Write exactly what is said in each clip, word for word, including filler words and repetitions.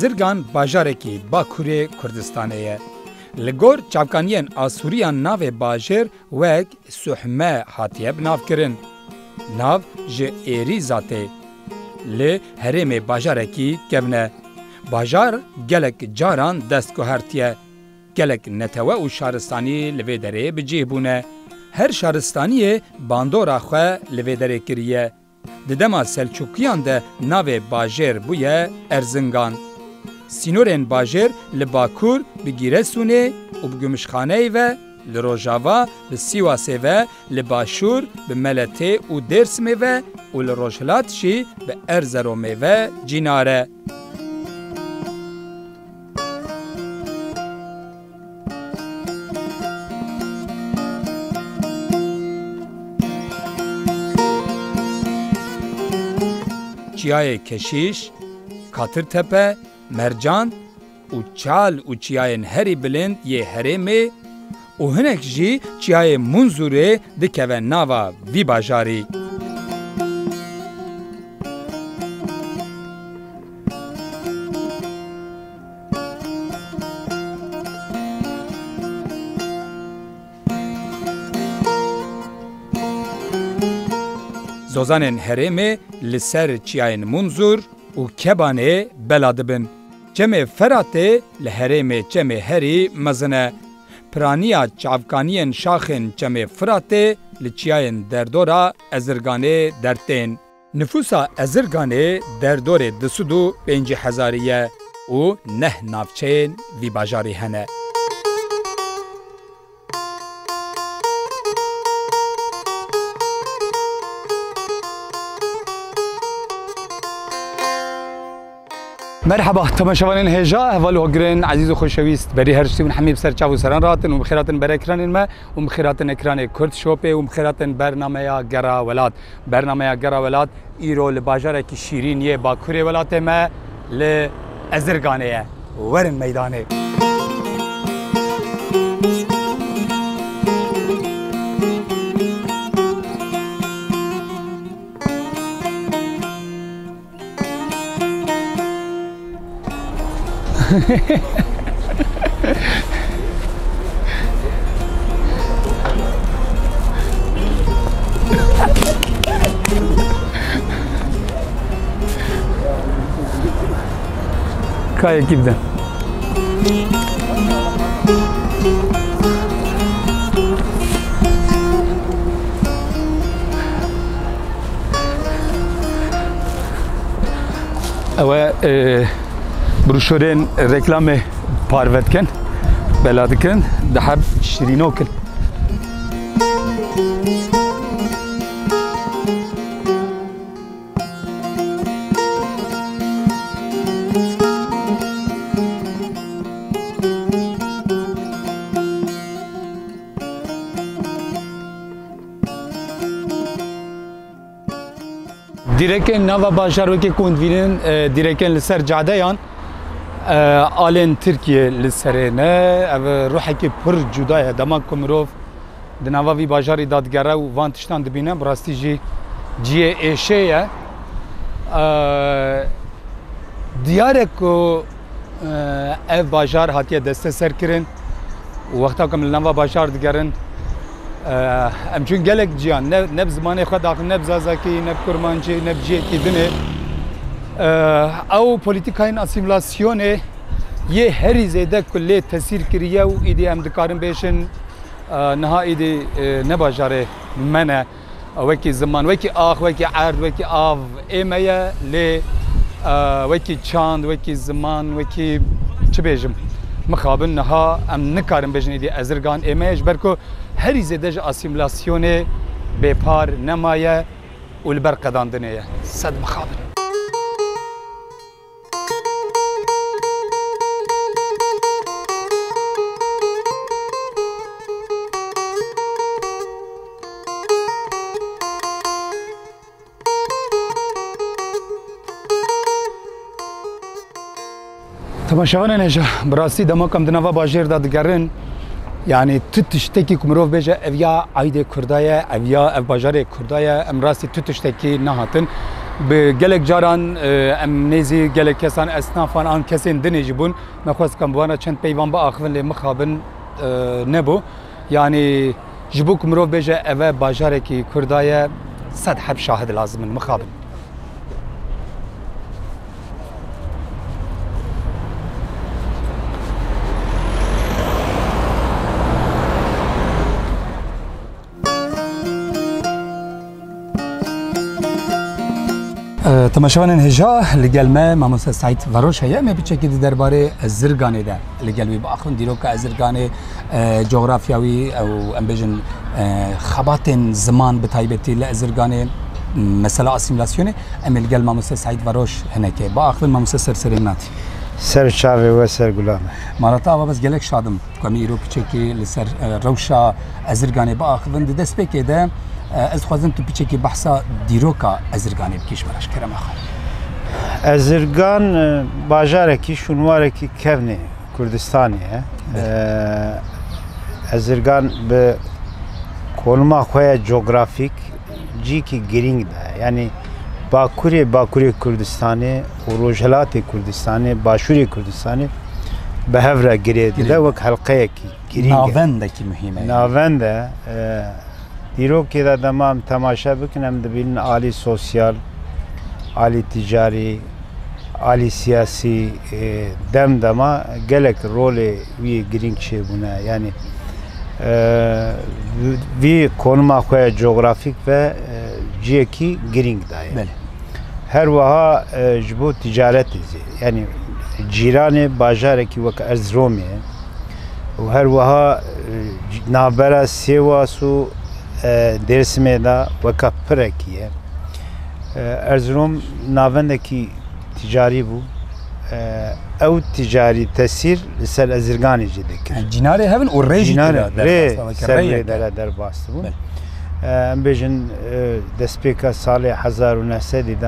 Zirgan bajarekî Bakurê Kurdistanê ye. Li gor çavkaniyên Asûriyan navê bajêr wek Suhme hatiye binavkirin. Nav ji êrî zatê. Li herêmê bajarekî kevn e. Bajar gelek caran dest guhertiye. Gelek netewe û şaristanî li vê derê bi cih bûne. Her şaristaniyê bandora xwe li vê derê kiriye. Di dema Selçûkiyan de navê bajêr bûye Erzingan. Sînorên bajêr li bakur bi Gîresûnê û bi Gumuşxaneyê ve, li rojava bi Sîwasê ve, li başûr bi Meletê û Dêrsimê ve û li rojhilat jî bi Erzeromê ve cînar e. Çiyayê Keşîş, Katirtepe, Mercan û Çal û çiyayên herî bilind yê herêmê û hinek jî çiyayê Munzurê dikeve nava vî bajarî. Zozanên herêmê li ser çiyayên Munzur û Kebanê bela dibin. Çemê Feratê li herêmê çemê herî mezin e. Piraniya çavkaniyên şaxên çemê Firatê li çiyayên derdora Ezirganê dertên. Nifûsa Ezirganê derdorê du sed û pêncî hezarî ye û neh navçeyên vî bajarî hene. Merheba, temaşevanên hêja, heval û hogirên ezîz û xoşewîst, berî her tiştî hûn hemî bi ser çav û seran rahatin û bi xêr hatin ber ekranên me û bi xêr hatin ekranê Kurd Shopê û bi xêr hatin bername ya Gera Welat. Bername ya Gera Welat îro li bajarekî şîrîn yê bakurê welatê me li Ezirganê ye. Werin meydanê. Kayekî bide. Ew e, e, broşurên reklamê parve dikin, bela dikin, di heb şirîno kin. Dîrekên nava bajar wekî ku hûn dibînin, e, dîrekên li ser cadeyan, e, alên Tirkiyê li serê ne. Ev ruhekî pir cuda ye. Dema ku mirov di nava vî bajarî de digere û van tiştan dibîne, bi rastî jî cihê êşê ye. E, diyar e ku, e, ev bajar hatiye desteserkirin û wexta ku em li nava bajar digerin, e, em çûn gelek ciyan, ne, ne bi zimanê xwe daxin, ne bi zazakî, ne bi kurmancî, ne bi cihekî dinê. E, ew polîtîkayên asîmîlasyonê yê herî zêde ku lê tesîr kiriye û îdî em dikarin bêjin, e, niha îdî, e, ne bajarê me ne. Wekî ziman, wekî ax, wekî erd, wekî av ê me ye, lê, e, wekî çand, wekî ziman, wekî çi bêjim, mixabin niha em nikarin bêjin êdî Ezirgan ê me ye, ji ber ku herî zêde ji asîmîlasyonê bêpar nemaye û li ber qedandinê ye. Sed mixabin. Temaşevanên hêja, bi rastî dema ku em di nava bajêr de digerin, yanî tu tiştekî ku mirov bêje ev ya aîdê Kurda ye, ev ya ev bajarê Kurda ye, em rastî tu tiştekî nehatin. Bi gelek caran, e, em nêzî gelek kesan, esnafan an kesên dinê jî bûn. Me xwest ka bi wana çend peyvan biaxivin, lê mixabin, e, nebû. Yanî ji bo ku mirov bêje eve bajarekî Kurda ye, sed heb şahid lazim in, mixabin. E, temaşevanên hêja, li gel me mamoste Seîd Varoş heye. Em ê piçekî di derbarê Ezirganê de li gel wî biaxivin. Dîroka Ezirganê, e, cografya wî, ew, em bêjin, e, xebatên ziman bi taybetî li Ezirganê, mesela asîmîlasyonê, em ê li gel mamoste Seîd Varoş hinekê biaxivin. Mamoste, ser serê min hatî. Ser çavê we, ser gula me. Mala te ava, bes gelek şad im ku em ê îro piçekî li ser, e, rewşa Ezirganê biaxivin. Di destpêkê de, e, ez dixwazim tu piçekî behsa dîroka Ezirganê bikî ji me re, ji kerema xwe. Ezirgan, e, bajarekî, şûnwarekî kevnê Kurdistanê ye. Belê. E, Ezirgan bi konuma xwe ya cografîk cîkî girîng de, yanî bakurê, bakurê Kurdistanê û rojhilatê Kurdistanê, başûrê Kurdistanê bi hev re girê dide. Girê. Wek helqeyekî girîng e. Navendekî muhîm e. Navend e. E, dîrokê de dema em temaşe bikin, em dibînin alî sosyal, alî ticarî, alî siyasî, e, dem dema gelek rolê wî girîng çêbûne. Yanî, e, vî konuma xwe ya cografîk ve, e, ciyekî girîng daye. Belê. Her wiha, e, ji bo ticaretê zî, yanî cîranê bajarekî wek Erziromê ye û her wiha, e, navbera Sêwas û, e, Dêrsimê de weka pirekî ye. E, Erzirom navendekî ticarî bû. E, ew ticarî tesîr li ser Ezirganê jî dikir. Yani cînarê hevin û rê jî Cînarê, tê de rê derbas, ser rê rê yek de e. Re derbas dibûn. Belê. E, em bêjin, e, destpêka salê hezar û neh sedî de,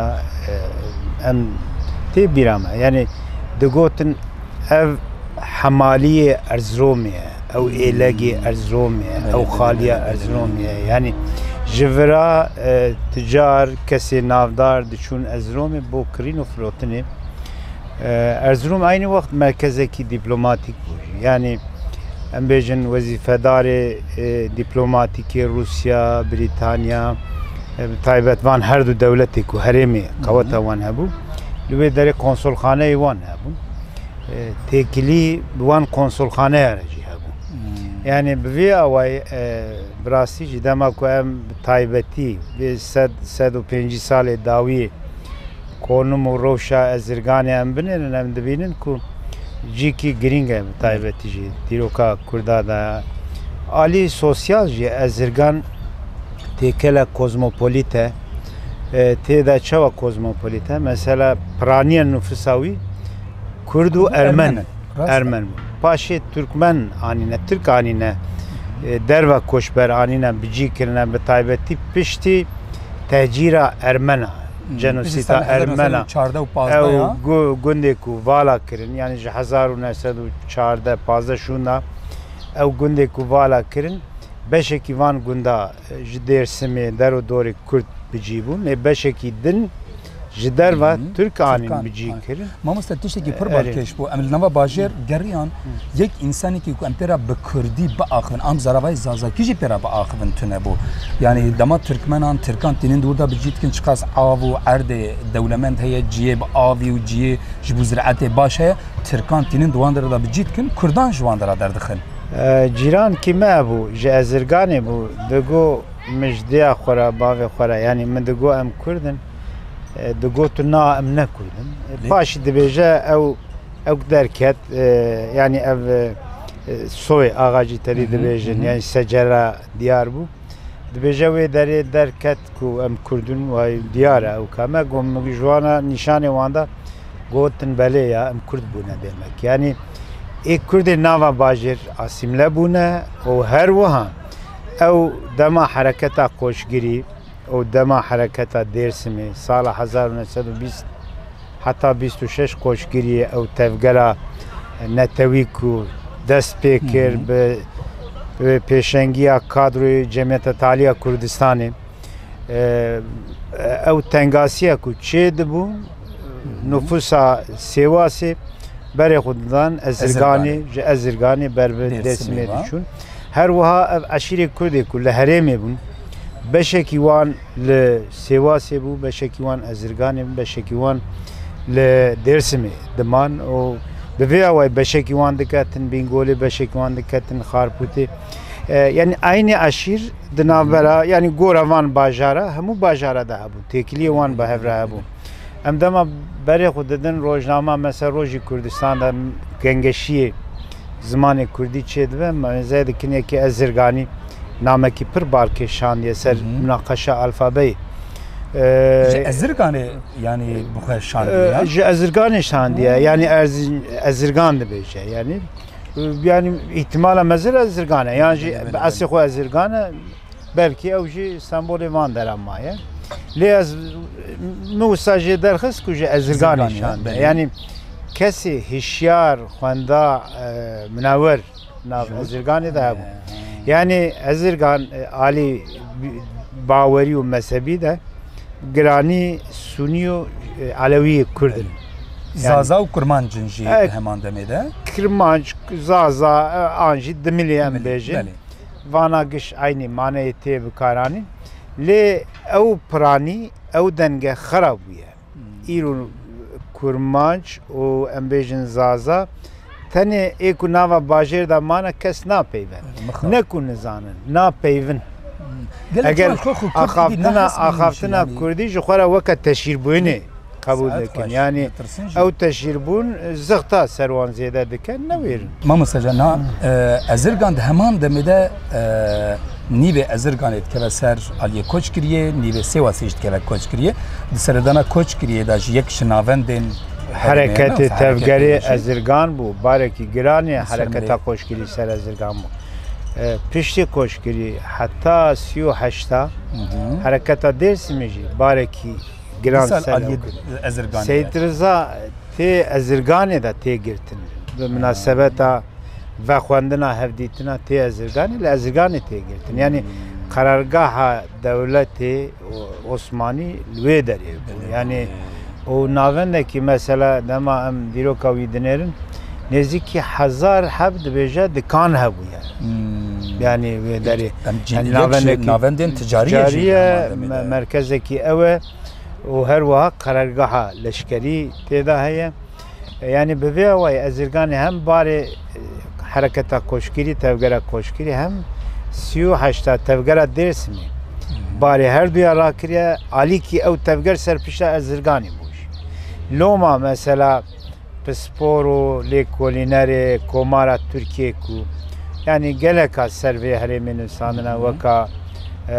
e, em tê bîra me. Yani digotin ev hemaliyê Erziromê ye, ew êlegê Erziromê ye, Belê, ew belê, xaliya belê, belê, Erziromê belê. Ye. Yani ji vira, e, ticar, kesê navdar diçûn Erziromê bo kirîn û firotinê. E, Erzurum aynî wext merkezekî dîplomatîk bû. Yani em bêjin wezîfedarê, e, dîplomatîkê Rûsya, Brîtanya, e, bi taybet van her du dewletê ku herêmê Hı hı. qeweta wan hebû, li wê derê konsolxaneyê wan hebûn. E, têkilî bi wan konsolxaneya re jî hebû. Hmm. Yani bi vê awayî, e, bi rastî jî dema ku em bi taybetî vê sed, sed û pêncî salê dawiyê konum û rewşa Ezirganê em binêrin, em dibînin ku cîkî girîng e, bi taybetî jî dîroka Kurda de. Alî sosyal jî Ezirgan têkele kozmopolît e. E, tê de çawa kozmopolît e? Mesela piraniya nufisa wî Kurd û Ermen. Ermen in. Rast e. Ermen bûn. Paşê Türkmen anîne, Tirk anîne, e, derve koçber anîne, bi cî kirine, bi taybetî piştî tehcîra Ermena, Hmm. Cenosîta Ermena. Çardeh û pazdeh Ew ya. gu-, gundê ku vala kirin, yani ji hezar û neh sed û çardeh pazdeh şûnda ew gundê ku vala kirin, beşekî van gunda, e, ji Dêrsimê, der û dorê Kurd bi cî bûn, lê beşekî din ji derve Hı hı. Tirk anîn Tirkan, bi cî aynen. kirin. Mamoste, tiştekî pir Erê. balkêş bû. Em li nava bajêr geriyan, Hı. yek însanekî ku em pê re bi kurdî biaxivin, am zaravayê zazakî jî pê re biaxivin tune bû. Yani Hı. dema Tirkmenan, Tirkan tînin di wir de bi cî dikin, çiqas av û erdê dewlemend heye, ciyê bi avî û ciyê ji bo ziraetê baş heye, Tirkan tînin di wan dera de bi cî dikin, Kurdan ji wan dera derdixin. E, cîrankî me bû, ji Ezirganê bû, digo, min ji dêya xwe re, bavê xwe re, yanî min digo em Kurd in, e, digotin na, em ne Kurd in. E, Lê- paşî dibêje ew, ew derket, e, yanî ev, e, soy axacî tedî Hı hı, dibêjin, hı hı. yanî secera diyar bû. Dibêje wê derê derket ku em Kurd in, way diyar e ew kame. Got, min ji wana nîşanê wan da, gotin belê ya, em Kurd bûne demek. Yanî ê Kurdê nava bajêr asîmle bûne û her wiha ew dema hereketa koçgirî û dema hereketa Dêrsimê sala hezar û neh sed û bîst heta bîst û şeş koçgiriyê ew tevgera netewî ku dest pê Hı hı. kir bi, bi pêşengiya kadroyê Cemiyeta Taliya Kurdistanê, E, ew tengasiya ku çê dibû, nufûsa Sêwasê berê xwe didan Ezirganê, Ezirganê. Ji Ezirganê ber bi Dêrsimê Dêrsimê ve. Diçûn. Her wiha ev eşîrê Kurdê ku li herêmê bûn, beşekî wan li Sêwasê bû, beşekî wan Ezirganê bû, beşekî wan li Dêrsimê diman û bi vê awayî beşekî wan diketin Bîngolê, beşekî wan diketin Xarpûtê. E, yanî eynî eşîr di navbera, yanî gora van bajara, hemû bajara de hebû, têkiliyê wan bi hev re hebû. Em dema berê xwe didin rojnama, mesela Rojî Kurdistan de gengeşiyê zimanê kurdî çêdibe, mêze dikin yekê Ezirganî namekî pir balkêş şandiye ser Hı hı. münaqeşa alfabeyê. Ji Ee, Ezirganê, yanî, bi xwe şandiye, e, ya? Ji Ezirganê şandiye, yanî Erz-, Ezirgan dibêje, yanî. Yanî, îhtimala mezin Ezirgan e, yan jî Belê, belê, bi eslê belê. Xwe Ezirgan e, belkî ew jî Stenbolê van dera maye. Lê ez, min wisa jê derxist ku ji Ezirganê Ezirganê, şandiye. Belê. Yanî, kesê hişyar, xwenda, e, minewer nav Ji Ezirganê de hebû. He. Yanî Ezirgan, e, alî bi-, bawerî û mezhebî de giranî Sûnî û, e, Elewî Kurd in. Yanî Zaza û Kurmanc in jî Evet. Di heman demê de. Kirmanc, Zaza, e, an jî Dimilî em Dimilî, bêjin. Belê. Vana giş eynî maneyê tê bikaranîn. Lê ew piranî, ew denge xera bûye. Hmm. Îro Kurmanc û em bêjin Zaza, tenê ê ku nava bajêr de mane kes napeyve. Mixabin. Ne ku nizanin, napeyvin. Hmm. Gelek Eger xwe xwe Kurd axaftina, êdî nahesibînin axaftina jî, yanî. Kurdî ji xwe re weke teşhîrbûyînê qebûl Saet dikin. Xweş, Yanî ditirsin jî. Ew teşhîrbûn zixta ser wan zêde dike, newêrin. Mamoste Can, na, e, Ezirgan di heman demê de, e, nîvê Ezirganê dikeve ser aliyê koçkiriyê, nîvê Sêwasê jî dikeve koçkiriyê. Di seredana koçkiriyê de jî yek ji navendên Hereketê herêmê, tevgerê herketê jî. Ezirgan bû, barekî giranê Li ser hereketa milê. Koçkirî ser Ezirgan bû. E, piştî koçkirî heta sî û heşta Hı hı. hereketa Dêrsimê jî barekî giran Misal ser aliyê ew kir. Ezirganê. Seyîd Riza tê Ezirganê de tê girtin. Bi minasebeta vexwendina hevdîtina tê Ezirganê, li Ezirganê tê girtin. Yanî Hmm. qerargeha dewletê o-, Osmanî li wê derê bû. Belê. Yanî û navendekî mesela dema em dîroka wî dinêrin, nêzîkî hezar heb dibêje dikan hebûye. Hmm. Yanî wê derê. Em cî-, Yanî yek ji navendekî navendên ticariyê jî ticariye, heman demê me-, de. Merkezekî ew e. û her wiha qerargeha leşkerî tê de heye. E, yanî bi vê awayî Ezirganê hem barê, e, hereketa koçkirî, tevgera koçkirî hem sî û heşta tevgera Dêrsimê. Barê her duya rakiriye, alîkî ew tevger ser pişta Ezirganê bû jî. Loma mesela pispor û lêkolînerê Komara Tirkiyê ku, yanî geleka ser vê herêmê nivîsandine, Hı hı. weka, e,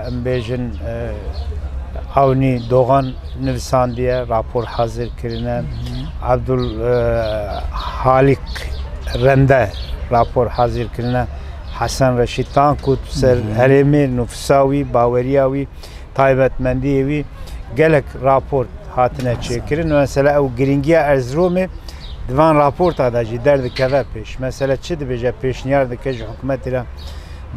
em bêjin, e, Avnî Dogan nivîsandiye, rapor hazir kirine. Hı hı. Abdul, e, Halik Rende rapor hazir kirine. Hesen Reşîd Tankut ser Hı hı. herêmê, nufsa wî, baweriya wî, taybetmendiyê wî gelek raport hatine çêkirin. Mesela ew girîngiya Erziromê di van raporta de jî derdikeve pêş. Mesela çi dibêje, pêşniyar dike ji hikûmetê re?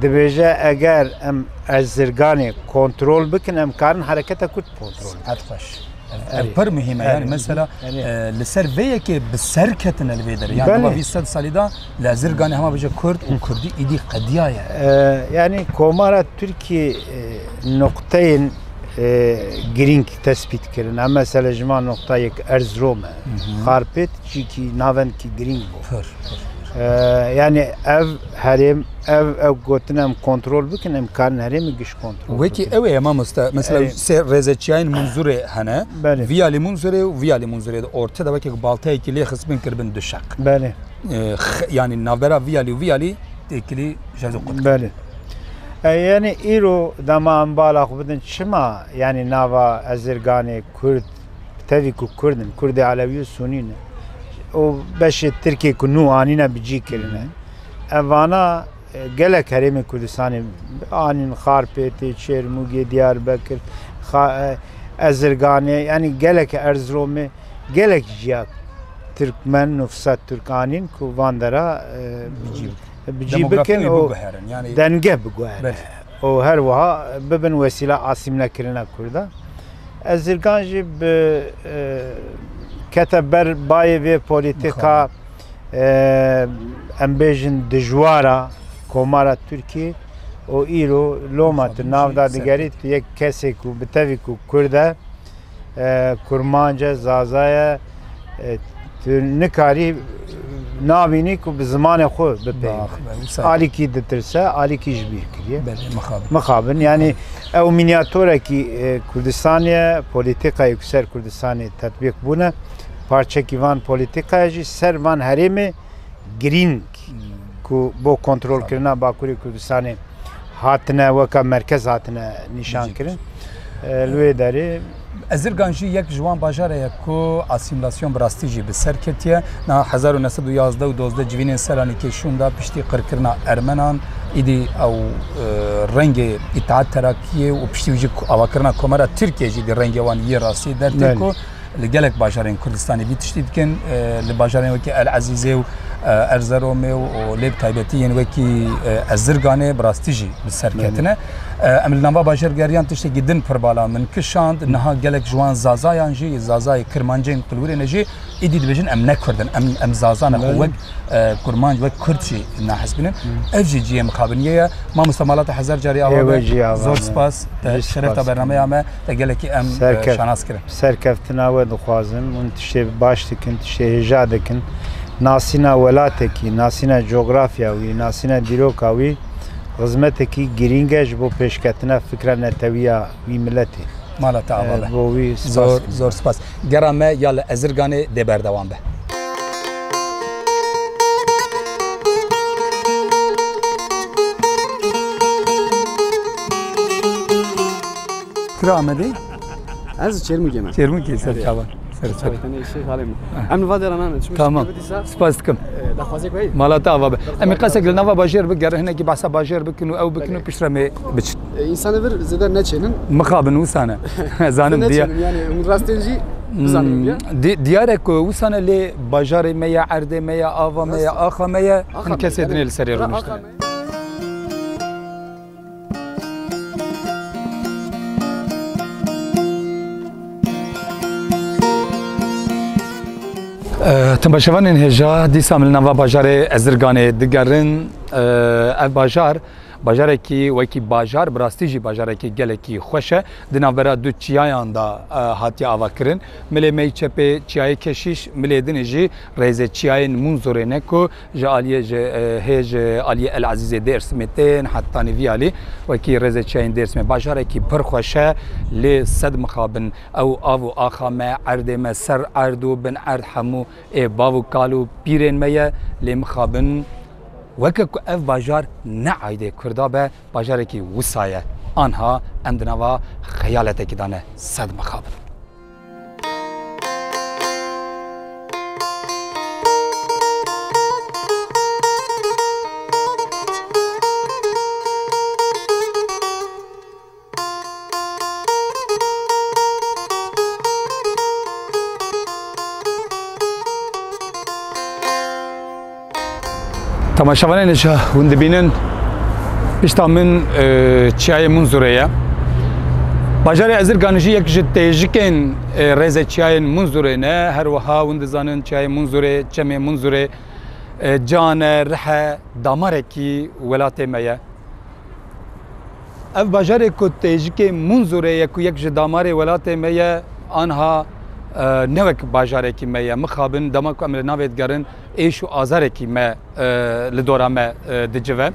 Dibêje eger em Erzirganê kontrol bikin, em karin hereketa Kurd kontrol bikin. Saet xweş. Ev, ev Erê. Pir muhîm e. Erê. Yanî mesela, Erê. E, li ser vê yekê bi ser ketine li vê derê. Yanî Belê. Dema vî sed salî de li Ezirganê hema bêje Kurd û Kurdî îdî qediyaye. E, yanî Komara Tirkiyê, e, noqteyên, e, girîng tespît kirin. Em mesela ji van noqta yek Erzirom e. Hı hı. Xarpêt cîkî navendkî girîng bû. Pir, pir, pir. E, yanî ev herêm, ev, ev gotin em kontrol bikin, em karin herêmê giş kontrol Wekî bikin. Ew ê mamoste, mesela Erê. Sê rêzeçiyayên Munzurê hene. Belê. Viyalî Munzurê û Viyalî Munzurê de orte de wekî baltayekî lê xistbin kiribin du şeq. Belê. E, x-, yanî navbera Viyalî û Viyalî têkilî jezî qut. Belê. E, yanî îro dema em bala xwe bidin çima, yanî nava Ezirganê Kurd, tevî ku Kurd in, Kurdê Elewî û Sunî ne. Û beşê Tirkê ku nû anîne bi cî kirine. Evana, e, gelek herêmê Kurdistanê anîn, Xarpêtê, Çêrmûgê, Diyarbekir, Xa-, e, Ezirganê, yanî gelek Erziromê, gelek jiya Tirkmen, nufsa Tirk anîn ku van dera, e, Bi cî bikin. bi cî Demografiyayê bikin û biguherin, yanî denge biguhere. Belê. û her wiha bibin wesîla asîmlekirina Kurda. Ezirgan jî bi, e, kete ber bayê vê polîtîka, e, em bêjin dijwara Komara Tirkiyê û îro loma tu nav da digerî, tu yek kesê ku bi tevî ku Kurd e, e, Kurmanc e, Zaza ye, e, tu nikarî nabînî ku bi zimanê xwe bipeyivî. Alîkî ditirse, alîkî ji bîr kiriye. Belê, mixabin. Mixabin, yanî ew mînyaatorekî, e, Kurdistanê ye, polîtîkayê ku ser Kurdistanê tetbîq bûne, parçekî van polîtîkayê jî ser van herêmê girîng ku bo kontrolkirina Bakurê Kurdistanê hatine, weka merkez hatine nîşan kirin. E, li wê derê Ezirgan jî yek ji wan bajarê ye ku asîmîlasyon bi rastî jî bi ser ketiye. Niha hezar û neh sed û yazdeh û dozdeh civînên Selanikê şûnda piştî qirkirina Ermenan, îdî ew, e, rengê Îttihat Terakiyê û piştî wî jî avakirina Komara Tirkiyê jî di rengê wan yê rastî dertê ku li gelek bajarên Kurdistanê vî tiştî dikin. E, li bajarên wekî El Ezîzê û, e, Erzeromê û, û lê bi taybetî yên wekî, e, Ezirganê bi rastî jî bi ser ketine. E, em li nava bajargeriyan tiştekî din pir bala min kişand. Niha gelek ji wan Zazayan jî, Zazayê Kirmancên Qilwirê ne jî, îdî dibêjin em ne Kurd in, em, em Zaza ne, xwe wek, e, Kurmanc, wek Kurd jî nahesibînin. Ev jî cihê mixabiniyê ye. Mamosta, mala te hezar carî ava be. Zor spas. Te şeref da bernameya me, te gelekî em, e, şanas kirin. Serkeftina we dixwazim. Hûn tiştê baş dikin, tiştê hêja dikin. Nasîna welatekî, nasîna cografya wî, nasîna dîroka wî, xizmetekî girîng e ji bo pêşketina fikra netewiya wî miletê. Mala te ava be. Bo wî spas. Zor, zor spas. Gera me ya li Ezirganê dê berdewam be. Kira Amedê? Ez Çêrmûgê me. Çêrmûgê, ser çavan. Ser çavan. Tenê işê xalê min. Em li va dera nane. Çimû. Tamam. Spas dikim. E, daxwazê ku heye? Mala te ava be. Em ê qesek li nava bajêr bigerin, hinekî behsa bajêr bikin û ew bikin û piştre mê biçin. E, însanê vir zêde neçênin. Mixabin wisa ne. Zanim diye. Neçênin, yani, hûn rastên jî bizanin diye. Di-, diyar e ku wisa ne lê bajarê me ye, erdê me ye, ava me ye, axa me ye, hin kesê dinê li serê rûniştine. Eh, temaşevanên hêja, dîsa em li nava bajarê Ezirganê digerin. Eh, ev bajar, bajarekî wekî bajar, bi rastî jî bajarekî gelekî xweş e. Di navbera du çiyayan de, eh, hatiye avakirin. Milê me yî çepê Çiyayê Keşîş, milê dinê jî rêzê çiyayên Munzurê ne ku ji aliyê ji, e, hê ji aliyê El Ezîzê Dêrsimê tên hetanî vî alî, wekî rêzê çiyayên Dêrsimê. Bajarekî pir xweş e, lê sed mixabin ew av û axa me, erdê me, ser erd û bin erd hemû ê bav û kal û pîrên me ye, lê mixabin weke ku ev bajar ne aydê Kurda be, bajarekî wisa ye. Anha em di nava xeyaletekî de ne, sed mixabin. Temaşevanên hêja, hûn dibînin, pişta min, e, Çiyayê Munzurê ye. Bajarê Ezirganê jî yek ji têjikên, e, rêzê çiyayên Munzurê ne. Her wiha hûn dizanin Çiyayê Munzurê, Çemê Munzurê, e, can e, rih e, damarekî welatê me ye. Ev bajarê ku têjikê Munzurê ye ku yek ji damarê welatê me ye, anha, e, ne wek bajarekî me ye. Mixabin dema ku em li navê digerin êş û azarekî me, e, li dora me, e, dicive.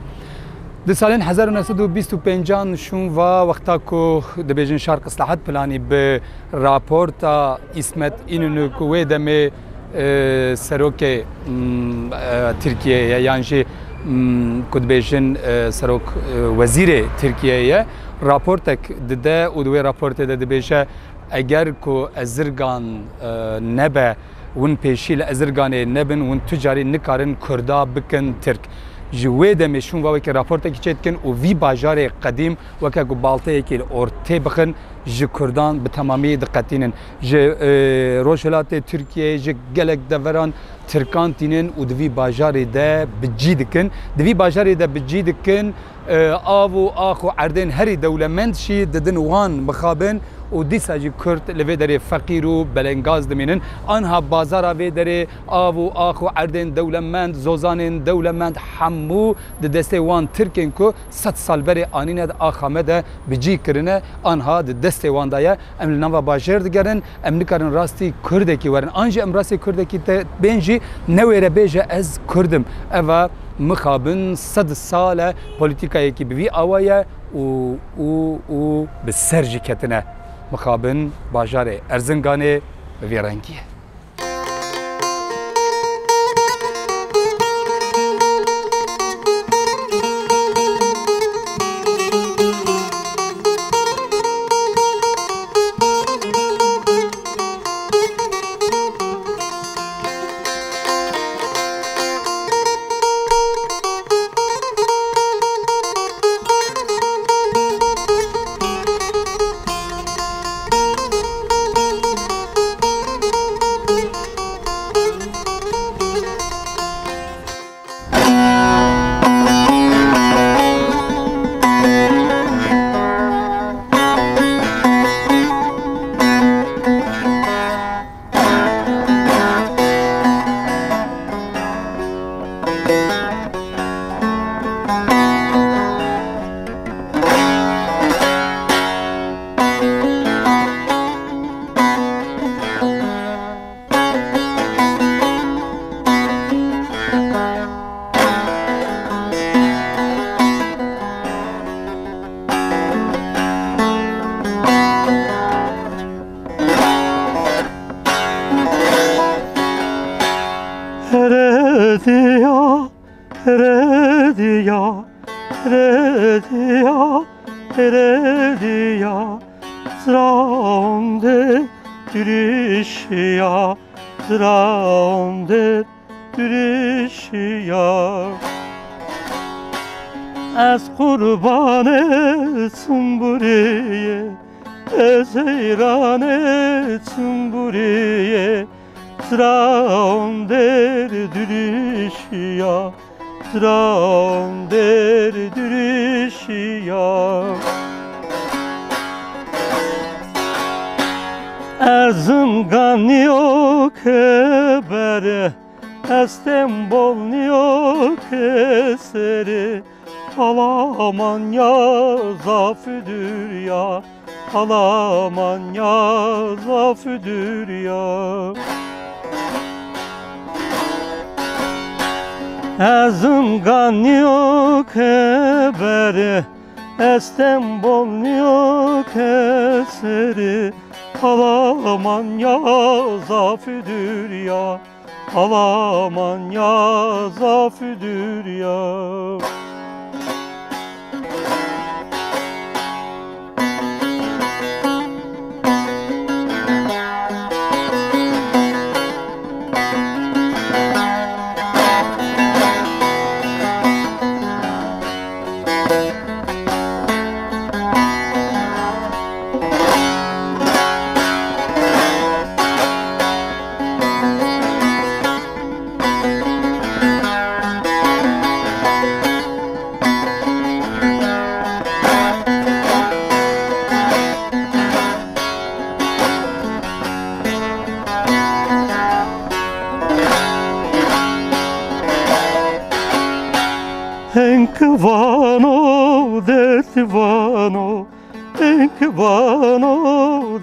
Di salên hezar û neh sed û bîst û pêncan şûn va wexta ku dibêjin Şark Islahat Planî bi raporta Îsmet Înûnû ku wê demê, e, serokê, mm, e, Tirkiyeyê ye, yan jî, mm, ku dibêjin, e, serok, e, wezîrê Tirkiyeyê ye, raportek dide û di wê raportê de dibêje, eger ku Ezirgan, e, nebe, win pêşî li Ezirganê nebin, win tu carî nikarin Kurda bikin Tirk. Ji wê demê şûn va wekî raportekî çêdikin û vî bajarê qedîm weke ku balteyekî li ortê bixin, ji Kurdan bi temamî diqetînin. Ji, e, Rojhilatê Tirkiyeyê, ji gelek deveran Tirkan tînin û di vî bajarê de bi cî dikin. Di vî bajarê de bi cî dikin, e, av û ax û erdên herî dewlemend jî didin wan mixabin û dîsa jî Kurd li vê derê feqîr û belengaz dimînin. Anha bazara vê derê av û ax û erdên dewlemend, zozanên dewlemend hemû di destê wan Tirkên ku sed sal berê anîne di axa me de bi cî kirine, anha di destê wan de ye. Em li nava bajêr digerin, em nikarin rastî Kurdekî werin. An jî em rastî Kurdekî te bên jî newêre bêje ez Kurd im. Eva mixabin sed sal e polîtîkayekî bi vî awa ye û, û, û bi ser jî ketine. Mixabin bajarê Erzinganê bi vî rengî ye. Herediya, herediya, herediya, herediya, ziraonde durişiya, ziraonde durişiya. Ez qurbanê çimburiyê, ez heyranê çimburiyê, ziraonde durişiya, ziraonde durişiya. Erzinganîyo kebere, Estenbolnîyo kesere, Alamanya zafî dûr ya, Alamanya zafî dûr ya. Erzinganîyo kebere, Estenbolnîyo kesere, Alamanya zafî dûr ya, Alamanya zafî dûr ya. Hênk vano, dert vano, hênk vano,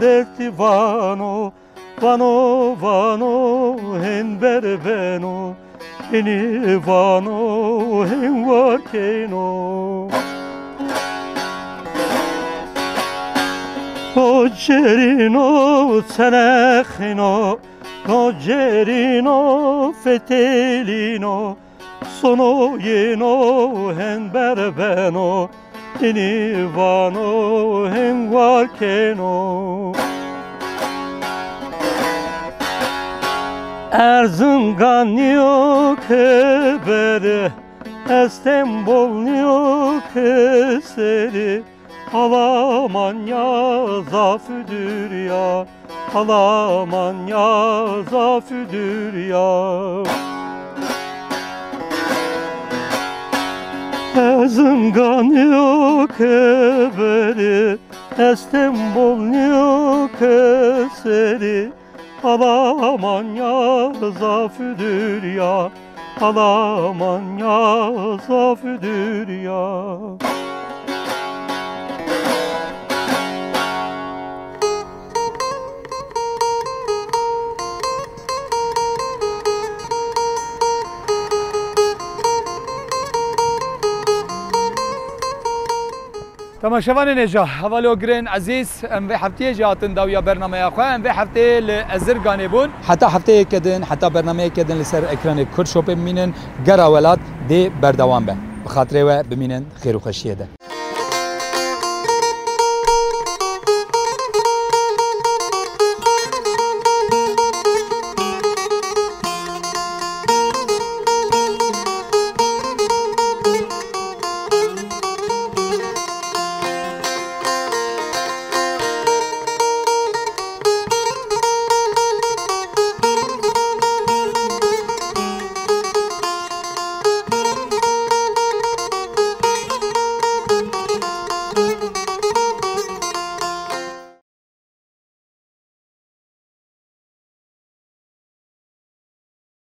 dert vano, vano, vano, hên berbeno, hênî vano, hên warkeno. Kocerîno, çenexîno, kocerîno, fetelîno, sono yeno, hên berbeno, hênî vano, hên warkeno. Erzinganîyo kebere, Estenbolnîyo kesere, Alamanya zaf dür ya, Alamanya zaf dür ya. Ez Înganî yo keberî, ez Tembol niyo keserî. Alamanya zaf dür ya, Alamanya zaf dür ya. Temaşevanên hêja, hevalê û girên ezîz, em vê heftiyê jî hatin dawiya bernameya xwe. Em vê hefteyê li Ezirganê bûn. Heta hefteyeke din, heta bernameyeke din li ser ekranê Kurd Shopê bimînin. Gera welat dê berdewam be. Bi xatirê we bimînin xêr û xweşiyê de.